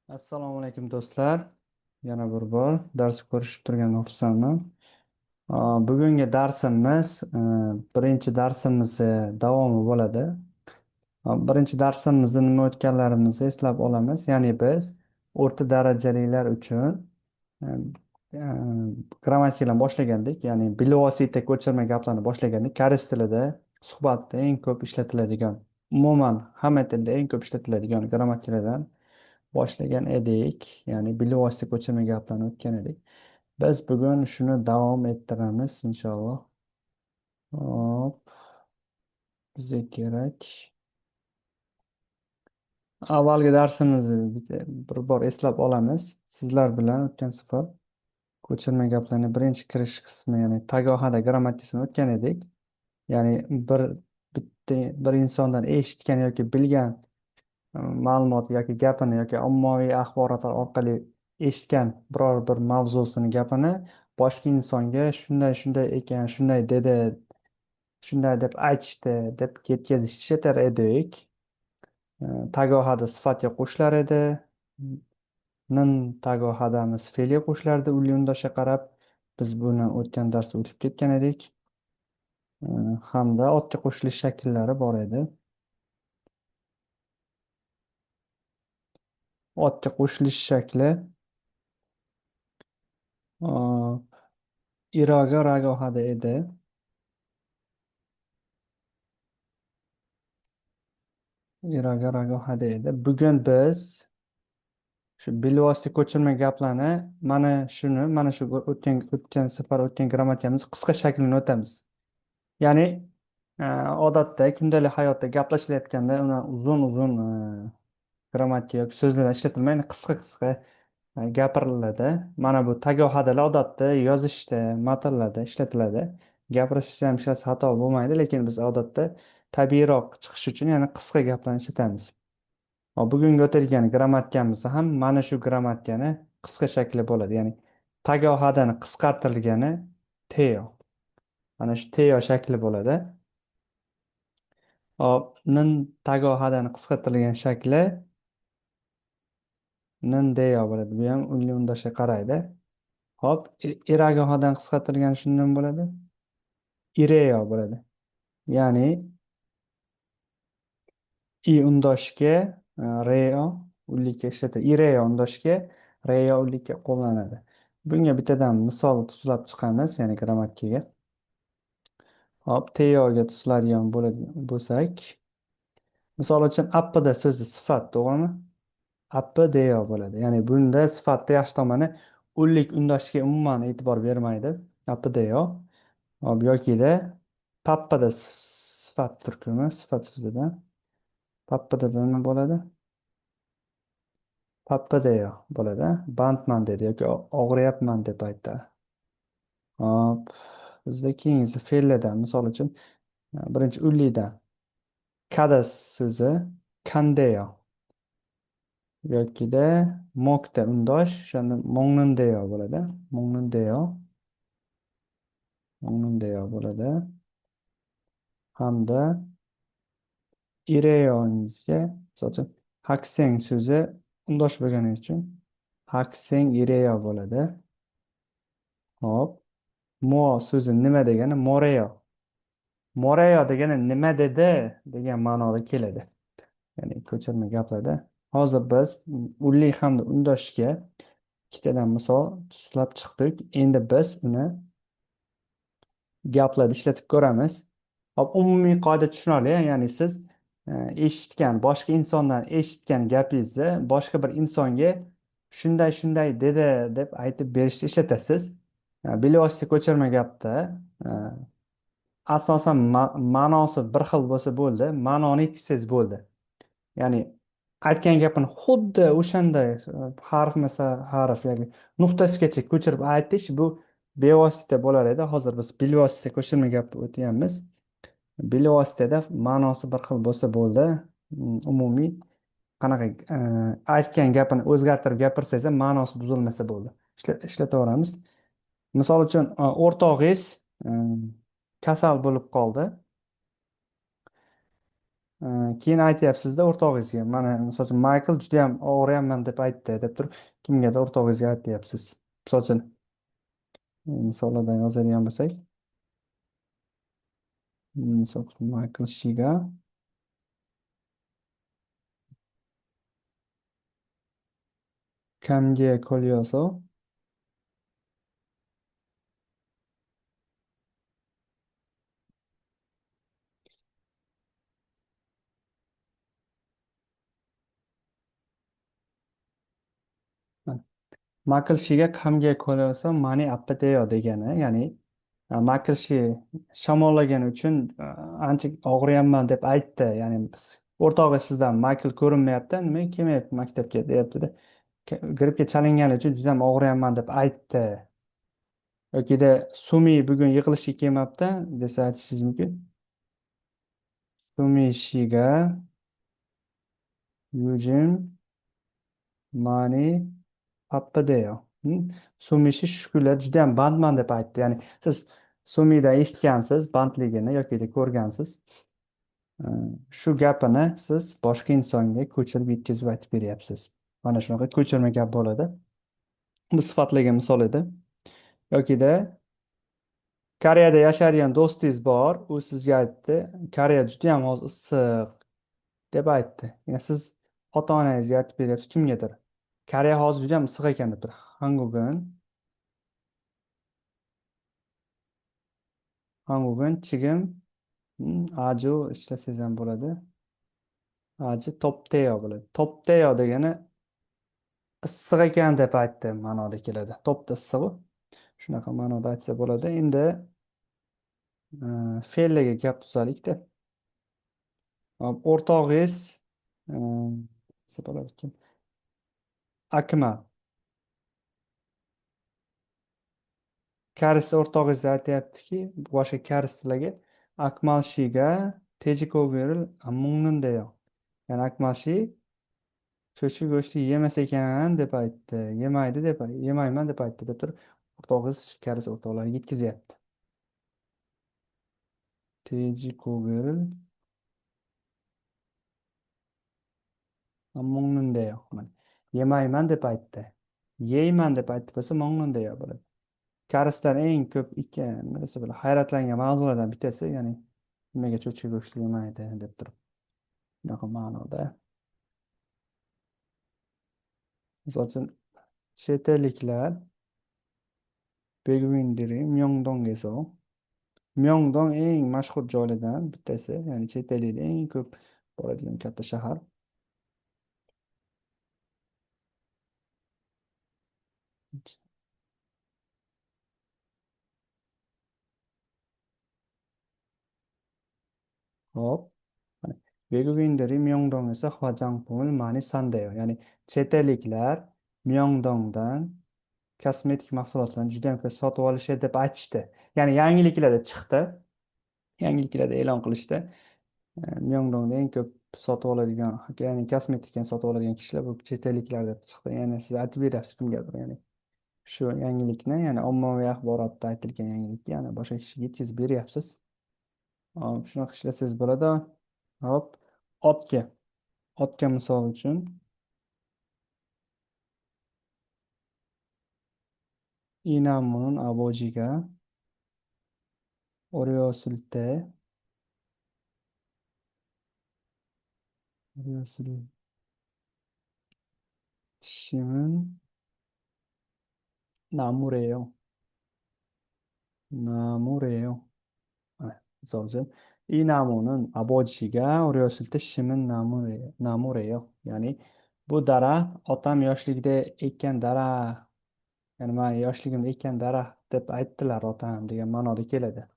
Assalomu alaykum do'stlar. Yana bir bor dars ko'rishib turgan xursandman. Bugungi darsimiz birinchi darsimizni davomi bo'ladi. Birinchi darsimizda nima o'tganlarimizni eslab olamiz. Ya'ni biz o'rta darajalilar uchun grammatikadan boshlagandik. Ya'ni bilvosita ko'chirma gaplarni boshlagandik. Koreys tilida suhbatda eng ko'p ishlatiladigan, umuman hamma tilda eng ko'p ishlatiladigan grammatikalardan boshlagan edik. Ya'ni bilvosita ko'chirma gaplarni o'tgan edik. Biz bugun shuni davom ettiramiz inshaalloh. Hop. Bizga kerak. Avvalgi darsimizni bir bor eslab olamiz. Sizlar bilan o'tgan safar ko'chirma gaplarni birinchi kirish qismi, ya'ni tagohada grammatikasini o'tgan edik. Ya'ni bir insondan eshitgan yoki bilgan ma'lumot yoki gapini yoki ommaviy axborotlar orqali eshitgan biror bir mavzusini gapini boshqa insonga shunday shunday ekan, shunday dedi, shunday deb aytishdi deb yetkazish ishlatar edik. Tagohada sifatga qo'shilar edi. Nin tagohadamiz fe'lga qo'shilardi unli undoshga qarab. Biz buni o'tgan darsda o'tib ketgan edik. Hamda otga qo'shilish shakllari bor edi. Otga qo'shilish shakli iroga ragohada edi. Iroga ragohada edi. Bugun biz shu bilvosita ko'chirma gaplarni mana shuni, mana shu o'tgan safar o'tgan grammatikamiz qisqa shaklini o'tamiz. Ya'ni odatda kundalik hayotda gaplashilayotganda uni uzun-uzun grammatika yoki so'zlar ishlatilmaydi, qisqa-qisqa gapiriladi. Mana bu tagohadalar odatda yozishda, matnlarda ishlatiladi. Gapirishda ham ishlatsa xato bo'lmaydi, lekin biz odatda tabiiyroq chiqish uchun yana qisqa gaplarni ishlatamiz. Hop, bugungi o'tilgan grammatikamiz ham mana shu grammatikani qisqa shakli bo'ladi. Ya'ni tagohadani qisqartirilgani teo. Mana shu teo shakli bo'ladi. Hop, nin tagohadani qisqartirilgan shakli nin deyo bo'ladi. Bu ham unli undoshga qaraydi. Hop, iragohadan qisqartirilgan shundan bo'ladi. Ireo bo'ladi. Ya'ni i undoshga reo unlikka ishlatiladi. Ireo undoshga reo unlikka qo'llanadi. Bunga bittadan misol tuzlab chiqamiz, ya'ni grammatikaga. Hop, teoga tuzladigan bo'lsak, misol uchun appada so'zi sifat, to'g'rimi? Appa deyo bo'ladi. Ya'ni bunda sifatda yaxshi tomoni unlik undoshga umuman e'tibor bermaydi. Appa deyo. Hop, yokida pappada sifat turkumi, sifat so'zidan pappada nima bo'ladi? Pappa deyo bo'ladi. Bandman dedi yoki og'riyapman deb aytdi. Hop, bizda keyingisi fe'llardan, misol uchun birinchi unlikdan kada so'zi kandeyo yokida mokda undosh, o'shanda mongnindeyo bo'ladi. Mongnindeyo. Mongnindeyo bo'ladi. Hamda ireyongizga, misol uchun hakseng so'zi undosh bo'lgani uchun hakseng ireyo bo'ladi. Hop, mo so'zi nima degani? Moreyo. Moreyo degani nima dedi degan ma'noda keladi. Ya'ni ko'chirma gaplarda. Hozir biz unli hamda undoshga ikkitadan misol tuzlab chiqdik. Endi biz uni gaplarda ishlatib ko'ramiz. Hop, umumiy qoida tushunarli, ya'ni siz eshitgan, boshqa insondan eshitgan gapingizni boshqa bir insonga shunday shunday dedi deb aytib berishda ishlatasiz. Bilvosita ko'chirma gapda asosan ma'nosi bir xil bo'lsa bo'ldi, ma'noni yetkazsangiz bo'ldi. Ya'ni aytgan gapini xuddi o'shanday harfmasa harf yoki nuqtasigacha ko'chirib aytish bu bevosita bo'lar edi. Hozir biz bilvosita ko'chirma gap o'tyapmiz. Bilvositada ma'nosi bir xil bo'lsa bo'ldi. Umumiy qanaqa aytgan gapini o'zgartirib gapirsangiz ham ma'nosi buzilmasa bo'ldi. Ishlataveramiz. Misol uchun, o'rtog'ingiz kasal bo'lib qoldi. Keyin aytyapsizda o'rtog'ingizga, mana misol uchun Michael juda ham og'riyapman deb aytdi deb turib kimgadir o'rtog'ingizga aytyapsiz. Misol uchun misollardan yozadigan bo'lsak, misol uchun Michael Shiga 감기에 걸려서 Michael Shiga 감기에 걸려서 많이 아프대요 degani, ya'ni Michael Shi shamollagani uchun ancha og'riyapman deb aytdi. Ya'ni o'rtog'i sizdan Michael ko'rinmayapti, nimaga kelmayapti maktabga deyapti-da. Grippga chalingani uchun juda ham og'riyapman deb aytdi. Yokida Sumi bugun yig'ilishga kelmabdi desa aytishingiz mumkin. Sumi Shiga Yujin Mani 바쁘대요. Sumi Shi shu kunlar juda ham bandman deb aytdi. Ya'ni siz Sumidan eshitgansiz bandligini yoki ko'rgansiz. Shu gapini siz boshqa insonga ko'chirib yetkazib aytib beryapsiz. Mana shunaqa ko'chirma gap bo'ladi. Bu sifatlarga misol edi. Yokida Koreyada yashaydigan do'stingiz bor, u sizga aytdi, Koreya juda ham hozir issiq deb aytdi. Ya'ni siz ota-onangizga aytib beryapsiz kimgadir. Koreya hozir juda ham issiq ekan deb turib. Hangugun chigim aju ishlasangiz ham bo'ladi. Aji topteyo bo'ladi. Topteyo degani issiq ekan deb aytdi ma'noda keladi. Topda issig'i. Shunaqa ma'noda aytsa bo'ladi. Endi fe'llarga gap tuzalikda. Hop, o'rtog'ingiz nima bo'ladi kim? Akmal. Koreys o'rtog'ingiz aytyaptiki, boshqa koreyslarga Akmal Shiga tejikogiril mungnundeyo. Ya'ni Akmal Shi cho'chqa go'shti yemas ekan deb aytdi. Yemaydi deb, yemayman deb aytdi deb turib o'rtog'ingiz koreys o'rtoqlariga yetkazyapti. Tejikogiril mungnundeyo. Yemayman deb aytdi. Yeyman deb aytdi bo'lsa mungnundeyo bo'ladi. Koreyslar eng ko'p ikki nima desa bo'ladi, hayratlangan mavzulardan bittasi, ya'ni nimaga cho'chqa go'shti yemaydi deb turib. Shunaqa ma'noda. Misol uchun chet elliklar Begvindiri Myeongdongga, Myeongdong eng mashhur joylardan bittasi, ya'ni chet elliklar eng ko'p boradigan katta shahar. Hop. 외국인들이 Myeongdong에서 화장품을 많이 산대요. Ya'ni chet elliklar Myeongdongdan kosmetik mahsulotlarni juda ham ko'p sotib olishadi deb aytishdi. Ya'ni yangiliklarda chiqdi. Yangiliklarda e'lon qilishdi. Myeongdongda eng ko'p sotib oladigan, ya'ni kosmetikani sotib oladigan kishilar bu chet elliklar deb chiqdi. Ya'ni siz aytib beryapsiz kimgadir, ya'ni shu yangilikni, ya'ni ommaviy axborotda aytilgan yangilikni, ya'ni boshqa kishiga yetkazib beryapsiz. Hop, shunaqa ishlasangiz bo'ladi. Hop, otga. Otga misol uchun Inamun abojiga Oriosulte Oriosul 심은 나무래요. 나무래요. Misol uchun 이 나무는 아버지가 어렸을 때 심은 나무래요. 나무래요. Ya'ni bu daraxt otam yoshligida ekkan daraxt. Ya'ni men yoshligimda ekkan daraxt deb aytdilar otam degan ma'noda keladi.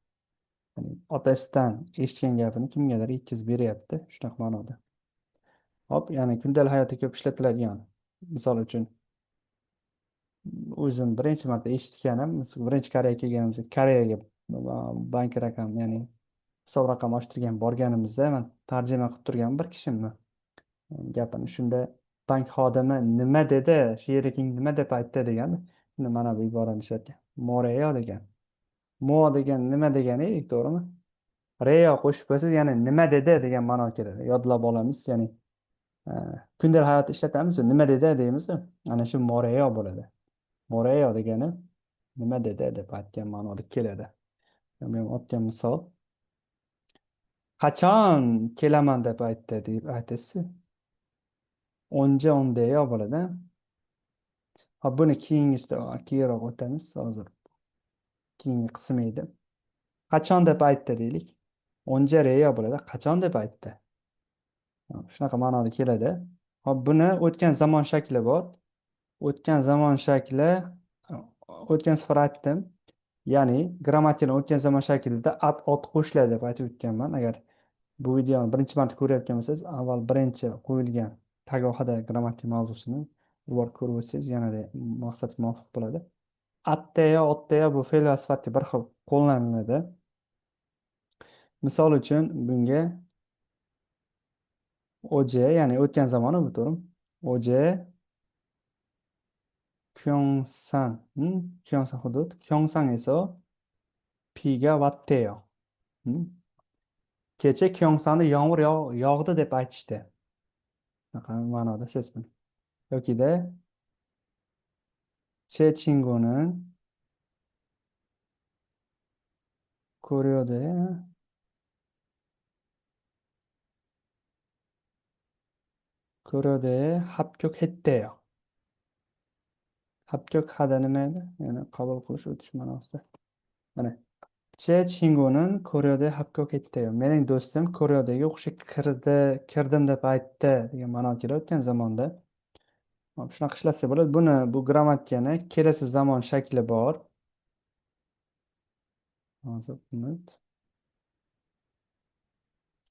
Ya'ni otasidan eshitgan gapini kimgadir yetkazib beryapti, shunaqa ma'noda. Hop, ya'ni kundalik hayotda ko'p ishlatiladigan. Misol uchun o'zim birinchi marta eshitganim, birinchi Koreyaga kelganimizda Koreyaga bank raqam, ya'ni hisob raqam ochtirgan borganimizda men tarjima qilib turgan bir kishimni gapini, shunda bank xodimi nima dedi, sheriking nima deb aytdi degan, shunda mana bu iborani ishlatgan. Moreyo degan. Mo degan nima degani, to'g'rimi? Reyo qo'shib qo'ysangiz, ya'ni nima dedi degan ma'no keladi. Yodlab olamiz, ya'ni kundalik hayotda ishlatamiz, nima dedi deymiz, ana shu moreyo bo'ladi. Moreyo degani nima dedi deb aytgan ma'noda keladi. Men otgan misol. Qachon kelaman deb aytdi deb aytasiz. Onja ondeyo bo'ladi. Ha, buni keyingisida keyinroq o'tamiz, hozir keyingi qismi edi. Qachon deb aytdi deylik. Onja reyo bo'ladi. Qachon deb aytdi. Shunaqa ma'noda keladi. Hop, buni o'tgan zamon shakli bor. O'tgan zamon shakli, o'tgan safar aytdim. Ya'ni grammatikani o'tgan zamon shaklida at ot qo'shiladi deb aytib o'tganman. Agar bu videoni birinchi marta ko'rayotgan bo'lsangiz, avval birinchi qo'yilgan tagohida grammatika mavzusini bir bor ko'rib o'tsangiz yanada maqsadga muvofiq bo'ladi. Atteyo, otteyo bu fe'l va sifatga bir xil qo'llaniladi. Misol uchun bunga oje, ya'ni o'tgan zamoni bu, to'g'rimi? Oje Kyongsan, Kyongsan hudud. Kyongsan esa piga vatteyo. Kecha Kyongsan'da yomg'ir yog'di deb aytishdi. Shunaqa ma'noda so'z bu. Yokida che chinguning ko'riyodi. Ko'riyodi 합격했대요. 합격하다 nima edi? Ya'ni qabul qilish, o'tish ma'nosida. Mana 제 친구는 고려대 합격했대요. Mening do'stim Koreadagi o'qishga kirdi, kirdim deb aytdi degan ma'no keladi o'tgan zamonda. Hop, shunaqa ishlatsa bo'ladi. Buni, bu grammatikani kelasi zamon shakli bor. Hozir unut.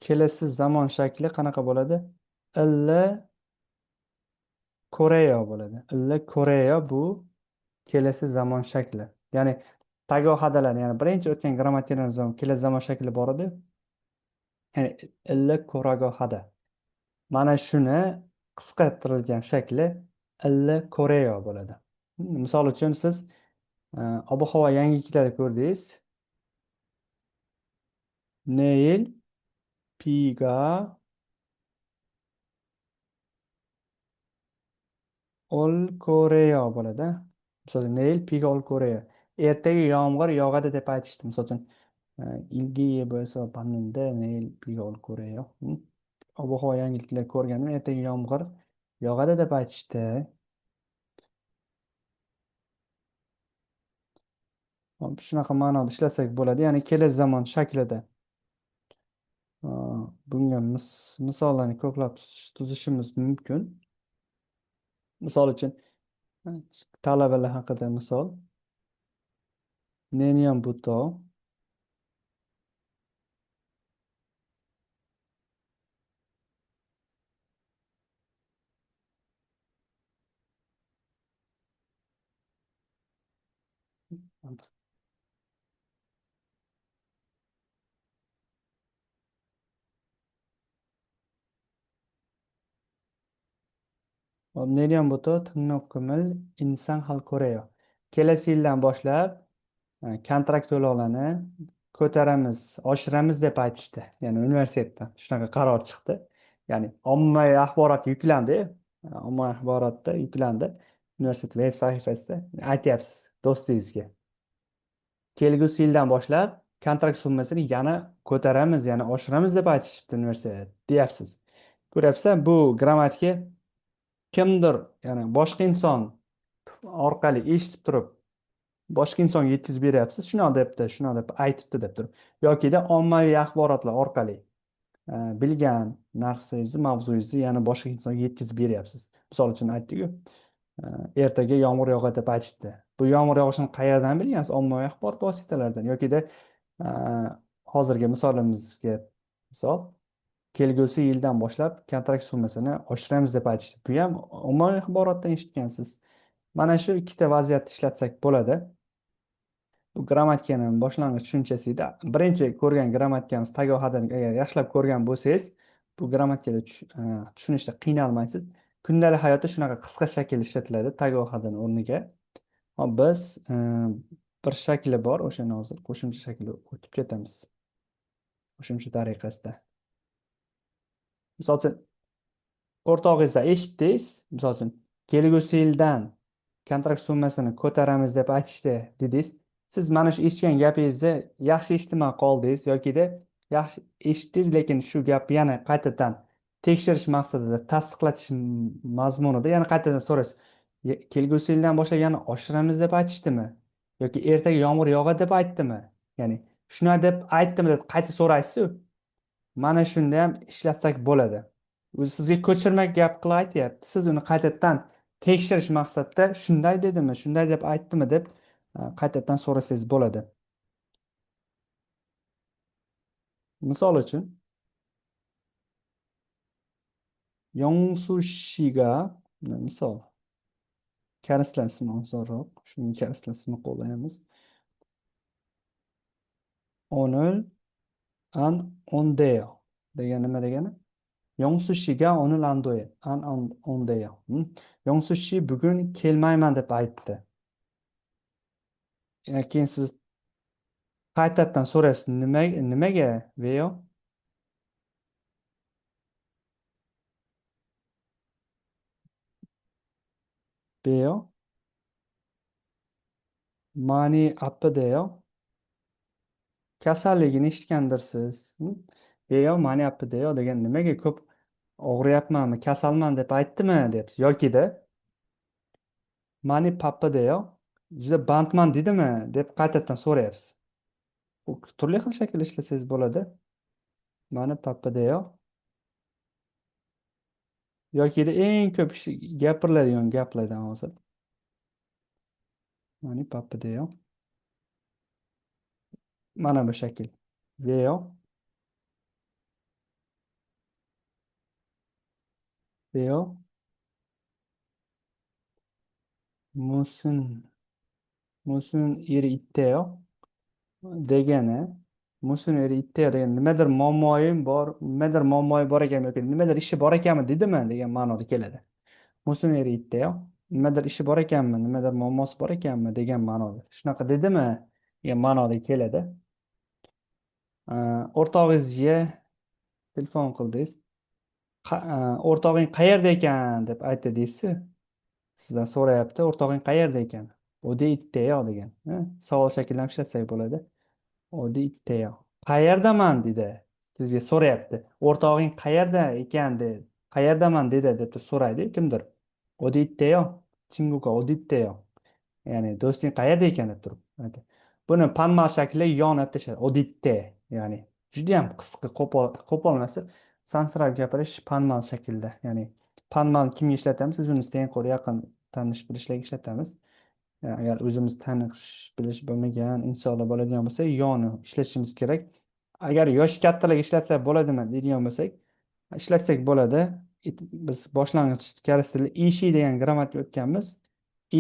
Kelasi zamon shakli qanaqa bo'ladi? Illa Koreya bo'ladi. Illa Koreya bu kelasi zamon shakli. Ya'ni tagohadalar, ya'ni birinchi o'tgan grammatikadan kelasi zamon shakli bor edi. Ya'ni illa ko'ragohada. Mana shuni qisqartirilgan shakli illa Koreya bo'ladi. Misol uchun siz ob-havo yangiliklarni ko'rdingiz. Neil piga ol Koreya bo'ladi. Misol uchun Neil piga ol Koreya. Ertaga yomg'ir yog'adi deb aytishdi. Misol uchun ilgi bo'lsa bandida Neil piga ol Koreya. Ob-havo yangiliklar ko'rgandim, ertaga yomg'ir yog'adi deb aytishdi. Hop, shunaqa ma'noda ishlatsak bo'ladi. Ya'ni kelasi zamon shaklida. Bunga misollarni ko'plab tuzishimiz mumkin. Misol uchun talabalar haqida misol. 내년부터 내년부터 등록금을 인상할 거래요. Kelasi yildan boshlab kontrakt to'lovlarini ko'taramiz, oshiramiz deb aytishdi. Ya'ni universitetdan shunaqa qaror chiqdi. Ya'ni ommaviy axborot yuklandi, ommaviy axborotda yuklandi. Universitet web sahifasida aytyapsiz do'stingizga. Kelgusi yildan boshlab kontrakt summasini yana ko'taramiz, yana oshiramiz deb aytishibdi universitet deyapsiz. Ko'ryapsizlar, bu grammatika kimdir, ya'ni boshqa inson orqali eshitib turib boshqa insonga yetkazib beryapsiz, shunday debdi, shunday deb aytibdi deb turib, yokida ommaviy axborotlar orqali bilgan narsangizni, mavzuyingizni yana boshqa insonga yetkazib beryapsiz. Misol uchun aytdik-ku, ertaga yomg'ir yog'adi deb aytishdi. Bu yomg'ir yog'ishini qayerdan bilgansiz? Ommaviy axborot vositalaridan yokida hozirgi misolimizga misol, kelgusi yildan boshlab kontrakt summasini oshiramiz deb aytishdi. Bu ham ommaviy axborotdan eshitgansiz. Mana shu ikkita vaziyatni ishlatsak bo'ladi. Bu grammatikaning boshlang'ich tushunchasi edi. Birinchi ko'rgan grammatikamiz tagohadan agar yaxshilab ko'rgan bo'lsangiz, bu grammatikada tushunishda qiynalmaysiz. Kundalik hayotda shunaqa qisqa shakl ishlatiladi tagohadan o'rniga. Hop, biz bir shakli bor, o'shani hozir qo'shimcha shakli o'tib ketamiz. Qo'shimcha tariqasida. Misol uchun, o'rtog'ingizdan eshitdingiz, misol uchun, kelgusi yildan kontrakt summasini ko'taramiz deb aytishdi dedingiz. Siz mana shu eshitgan gapingizni yaxshi eshitmay qoldingiz yokida yaxshi eshitdingiz, lekin shu gapni yana qaytadan tekshirish maqsadida, tasdiqlatish mazmunida yana qaytadan so'raysiz. Kelgusi yildan boshlab yana oshiramiz deb aytishdimi? Yoki ertaga yomg'ir yog'adi deb aytdimi? Ya'ni shunday deb aytdimi deb qayta so'raysiz-ku. Mana shunda ham ishlatsak bo'ladi. O'zi sizga ko'chirma gap qilib aytyapti. Siz uni qaytadan tekshirish maqsadida shunday dedimi, shunday deb aytdimi deb qaytadan so'rasangiz bo'ladi. Misol uchun, Yongsu shiga, misol, koreyslar ismi osonroq, shuning koreyslar ismi qo'llaymiz. Onul an ondeo degan nima degani? Yongsu shiga onul andoye, an ondeo. Yongsu shi bugun kelmayman deb aytdi. Yana keyin siz qaytadan so'raysiz, nimaga veyo? Veyo mani appi deyo. Kasalligini eshitgandirsiz. Veyo mani appi deyo degan nimaga ko'p og'riyapmanmi, kasalman deb aytdimi deyapsiz. Yokida mani pappi deyo, juda bandman dedimi deb qaytadan so'rayapsiz. U turli xil shaklda ishlasangiz bo'ladi. Mani pappi deyo. Yokida eng ko'p gapiriladigan gaplardan hozir. Mani pappi deyo. Mana bu shakl. Veyo. Veyo. Musun. Musun eri itteyo degani, musun eri itteyo degani nimadir muammoyim bor, nimadir muammoyi bor ekanmi yoki nimadir ishi bor ekanmi dedimi degan ma'noda keladi. Musun eri itteyo, nimadir ishi bor ekanmi, nimadir muammosi bor ekanmi degan ma'noda. Shunaqa dedimi degan ma'noda keladi. O'rtog'ingizga telefon qildingiz. O'rtog'ing qayerda ekan deb aytdi deysiz. Sizdan so'rayapti, o'rtog'ing qayerda ekan? Odi itteyo degan. Savol shaklida ham ishlatsak bo'ladi. Odi itteyo. Qayerdaman dedi. Sizga so'rayapti. O'rtog'ing qayerda ekan dedi. Qayerdaman dedi deb turib so'raydi kimdir. Odi itteyo. Chinguka odi itteyo. Ya'ni do'sting qayerda ekan deb turib aytdi. Buni panmal shaklida yonib tashladi. Oditte, ya'ni juda ham qisqa, qo'pol emas, sansirab gapirish panmal shaklda. Ya'ni panmal kimga ishlatamiz? O'zimiz tengqur, yaqin tanish bilishlarga ishlatamiz. Agar o'zimiz tanish bilish bo'lmagan insonlar bo'ladigan bo'lsa, yoni ishlatishimiz kerak. Agar yosh kattalarga ishlatsak bo'ladimi deydigan bo'lsak, ishlatsak bo'ladi. Biz boshlang'ich koreys tili ishi degan grammatika o'tganmiz.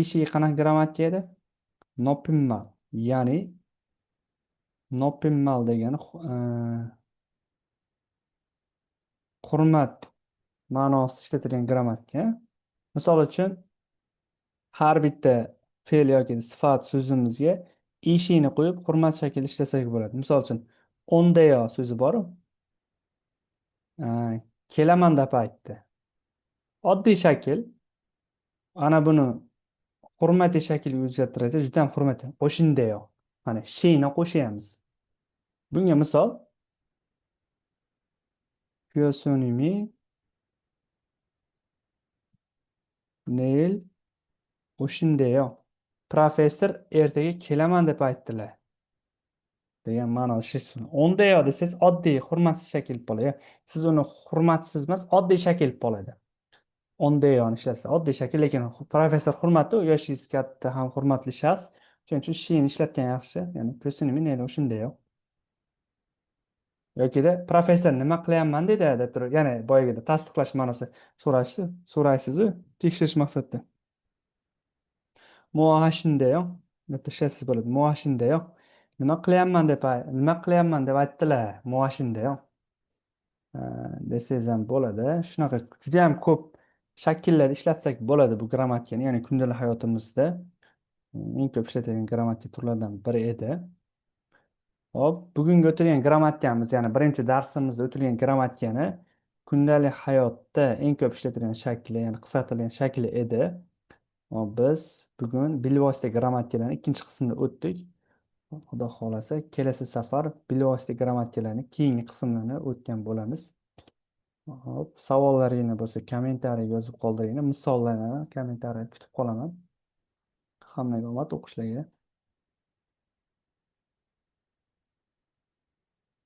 Ishi qanaqa grammatika edi? Nopimmal, ya'ni nopimmal degani hurmat ma'nosida ishlatilgan grammatika. Misol uchun, har bitta fe'l yoki sifat so'zimizga ishini qo'yib hurmat shaklida ishlasak bo'ladi. Misol uchun, ondeyo so'zi bor-ku. Kelaman deb aytdi. Oddiy shakl. Ana buni hurmatli shaklga o'zgartiradi, juda ham hurmatli. Qo'shindeyo. Mana shini qo'shyapmiz. Bunga misol Kyosunimi Neil qo'shindeyo. Professor ertaga kelaman deb aytdilar degan ma'noda ishlatsiz. Ondeyo desangiz oddiy hurmatsiz shakl bo'ladi. Siz uni hurmatsiz emas, oddiy shakl bo'ladi. Ondeyoni ishlatsa oddiy shakl, lekin professor hurmati, yoshingiz katta ham hurmatli shaxs. Shuning uchun shini ishlatgan yaxshi. Ya'ni ko'sinimi neyli shunday yo'q. Yokida professor nima qilyapman dedi deb turib, ya'ni boyagida tasdiqlash ma'nosi so'raysiz-u, tekshirish maqsadida. Muashindayo deb ishlatsiz bo'ladi. Muashindayo nima qilyapman deb nima qilyapman deb aytdilar. Muashindayo desangiz ham bo'ladi. Shunaqa juda ham ko'p shakllarda ishlatsak bo'ladi bu grammatikani, ya'ni kundalik hayotimizda eng ko'p ishlatilgan grammatika turlaridan biri edi. Hop, bugungi o'tilgan grammatikamiz, ya'ni birinchi darsimizda o'tilgan grammatikani kundalik hayotda eng ko'p ishlatilgan shakli, ya'ni qisqartirilgan shakli edi. Hop, biz bugun bilvosita grammatikalarni ikkinchi qismini o'tdik. Xudo xohlasa, kelasi safar bilvosita grammatikalarni keyingi qismlarini o'tgan bo'lamiz. Hop, savollaringni bo'lsa kommentariyaga yozib qoldiringlar, misollarni kommentariyada kutib qolaman. Hammaga omad o'qishlarga.